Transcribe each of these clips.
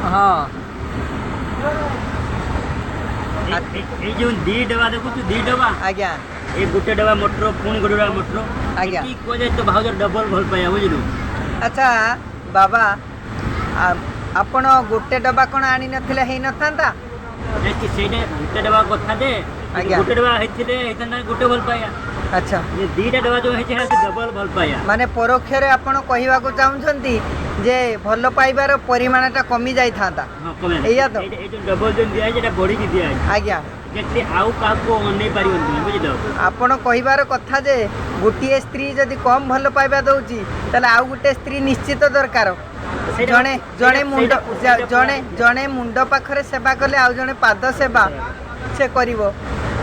ହଁ। ଏଇ ଯୋଉ ଦି ଡବା ଦେଖୁଛୁ, ଦି ଡବା? ଆଜ୍ଞା। ଏ ଗୋଟେ ଡବା ମଟର, ପୁଣି ଗୋଟେ ଡବା ମଟର। ଆଜ୍ଞା। ଏତିକି କୁହାଯାଏ ତ ଭାଉଜ ଡବଲ ଭଲ ପାଇବା, ବୁଝିଲୁ? ଆଚ୍ଛା ବାବା, ଆପଣ ଗୋଟେ ଡବା କ'ଣ ଆଣିନଥିଲେ ହେଇନଥାନ୍ତା? ନାଇଁ କି ସେଇଟା ଗୋଟେ ଡବା କଥା ଯେ ଆଜ୍ଞା। ଗୋଟେ ଡବା ହେଇଥିଲେ ହେଇଥାନ୍ତା ଗୋଟେ ଭଲ ପାଇବା। ଆଚ୍ଛା। ଏ ଦିଟା ଡବା ଯୋଉ ହେଇଛି, ସେଟା ଡବଲ ଭଲ ପାଇବା। ମାନେ ପରୋକ୍ଷରେ ଆପଣ କହିବାକୁ ଚାହୁଁଛନ୍ତି ଯେ ଭଲ ପାଇବାର ପରିମାଣଟା କମି ଯାଇଥାନ୍ତା? ହଁ, କମେ। ଏଇଆ ତ? ଏଇ ଯୋଉ ଡବଲ ଯୋଉ ଦିଆହେଇଛି, ଏଇଟା ବଢିକି ଦିଆହେଇଛି। ଆଜ୍ଞା। ଯେମିତି ଆଉ କାହାକୁ ଅନେଇ ପାରିବନି ତୁମେ, ବୁଝିଲ? ଆପଣ କହିବାର କଥା ଯେ ଗୋଟିଏ ସ୍ତ୍ରୀ ଯଦି କମ୍ ଭଲ ପାଇବା ଦଉଛି, ତାହେଲେ ଆଉ ଗୋଟେ ସ୍ତ୍ରୀ ନିଶ୍ଚିତ ଦରକାର। ଜଣେ ଜଣେ ମୁଣ୍ଡ ଜଣେ ଜଣେ ମୁଣ୍ଡ ପାଖରେ ସେବା କଲେ ଆଉ ଜଣେ ପାଦ ସେବା ସେ କରିବ।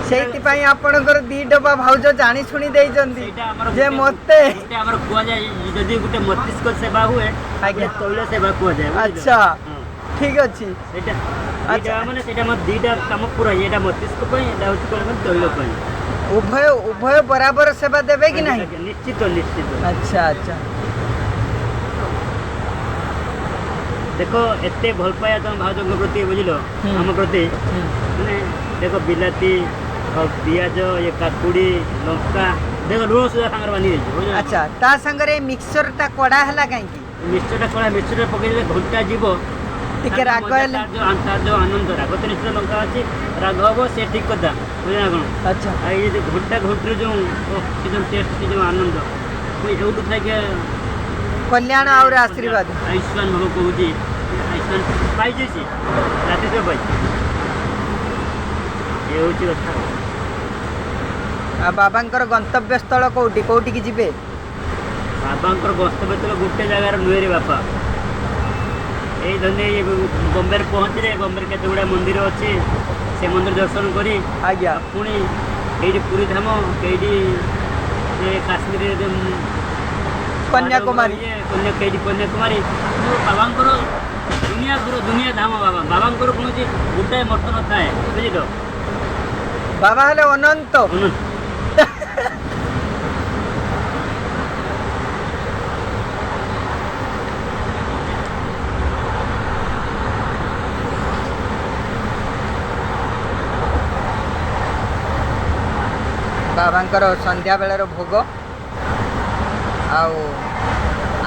ସେଇଥିପାଇଁ ଆପଣଙ୍କର ଦି ଡବା ଭାଉଜ ଜାଣି ଶୁଣି ଦେଇଛନ୍ତି ସେଇଟା ଆମର ଯେ ମତେ ଗୋଟେ ଆମର କୁହାଯାଏ, ଯଦି ଗୋଟେ ମସ୍ତିଷ୍କ ସେବା ହୁଏ, ଆଜ୍ଞା। ଗୋଟେ ତୈଳ ସେବା କୁହାଯାଏ, ବୁଝିଲ? ଆଚ୍ଛା। ହଁ। ଠିକ ଅଛି। ସେଇଟା ଆଚ୍ଛା। ଦିଟା ମାନେ ସେଇଟା ଆମର ଦିଟା କାମ ପୁରା। ଏଇଟା ମସ୍ତିଷ୍କ ପାଇଁ, ଏଇଟା ହଉଛି କ'ଣ କହିଲ, ତୈଳ ପାଇଁ। ଉଭୟ ଉଭୟ ବରାବର ସେବା ଦେବେ କି ନାହିଁ? ଆଜ୍ଞା, ନିଶ୍ଚିତ ନିଶ୍ଚିତ। ଆଚ୍ଛା ଆଚ୍ଛା। ଦେଖ, ଏତେ ଭଲ ପାଇବା ତମ ଭାଉଜଙ୍କ ପ୍ରତି, ବୁଝିଲ? ଆମ ପ୍ରତି। ମାନେ ଦେଖ, ବିଲାତି ଆଉ ପିଆଜ, ଇଏ କାକୁଡ଼ି, ଲଙ୍କା, ଦେଖ, ଲୁଣ ସୁଦ୍ଧା ସାଙ୍ଗରେ ବାନ୍ଧି ଦେଇଛି, ବୁଝିଲ? ଆଚ୍ଛା, ତା ସାଙ୍ଗରେ ମିକ୍ସଚରଟା କଡ଼ା ହେଲା କାହିଁକି? ମିକ୍ସଚରଟା କଳା, ମିକ୍ସଚରଟା ପକେଇଦେଲେ ଘଣ୍ଟା ଯିବ। ଟିକେ ତାର ଯୋଉ ରାଗ ମଜା, ହେଲେ ତାର ଯୋଉ ଆନନ୍ଦ, ରାଗ ତ ନିଶ୍ଚିତ, ଲଙ୍କା ଅଛି, ରାଗ ହବ, ସେ ଠିକ କଥା, ବୁଝିଲ ନା କ'ଣ? ଆଚ୍ଛା। ଆଉ ଏଇ ଯୋଉ ଘଣ୍ଟା ଘଣ୍ଟିର ଯୋଉ ସେ ଯୋଉ ଟେଷ୍ଟ, ସେ ଯୋଉ ଆନନ୍ଦ, ପୁଣି ଏଉଠୁ ଥାଇକି କଲ୍ୟାଣ ଆଉ ଆଶୀର୍ବାଦ। ଆୟୁଷ୍ମାନ ଭବ କହୁଛି, ଆୟୁଷ୍ମାନ ପାଇଛି ସେ, ରାତି ସବୁ ପାଇଛି। ଏ ହେଉଛି କଥା ଆଉ। ଆଉ ବାବାଙ୍କର ଗନ୍ତବ୍ୟ ସ୍ଥଳ କୋଉଠି, କୋଉଠିକି ଯିବେ? ବାବାଙ୍କର ଗସ୍ତବ୍ୟ ଗୋଟେ ଜାଗାରେ ନୁହେଁ ରେ ବାପା। ଏଇ ଧନ୍ୟ ଏଇ ବମ୍ବେରେ ପହଞ୍ଚିଲେ, ବମ୍ବେରେ କେତେ ଗୁଡ଼ା ମନ୍ଦିର ଅଛି, ସେ ମନ୍ଦିର ଦର୍ଶନ କରି ଆଉ ପୁଣି ଏଇଠି ପୁରୀ ଧାମ, କେଇଠି ସେ କାଶ୍ମୀରରେ ଯୋଉ କନ୍ୟାକୁମାରୀ। ଇଏ କନ୍ୟା, କେଇଠି କନ୍ୟାକୁମାରୀ। କିନ୍ତୁ ବାବାଙ୍କର ଦୁନିଆ ଘର, ଦୁନିଆ ଧାମ ବାବା। ବାବାଙ୍କର କୌଣସି ଗୋଟାଏ ମଠ ନଥାଏ, ବୁଝିଲ? ବାବା ହେଲେ ଅନନ୍ତ। ଅନନ୍ତ। ବାବାଙ୍କର ସନ୍ଧ୍ୟାବେଳର ଭୋଗ। ଆଉ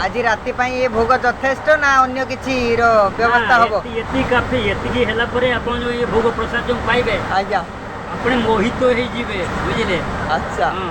ଆଜି ରାତି ପାଇଁ ଏ ଭୋଗ ଯଥେଷ୍ଟ ନା ଅନ୍ୟ କିଛିର ବ୍ୟବସ୍ଥା ନା, ହବ? ଏତିକି କାଫି। ଏତିକି ହେଲା ପରେ ଆପଣ ଯୋଉ ଏ ଭୋଗ ପ୍ରସାଦ ଯୋଉ ପାଇବେ, ଆପଣ ମୋହିତ ହେଇଯିବେ, ବୁଝିଲେ? ଆଚ୍ଛା। ହଁ।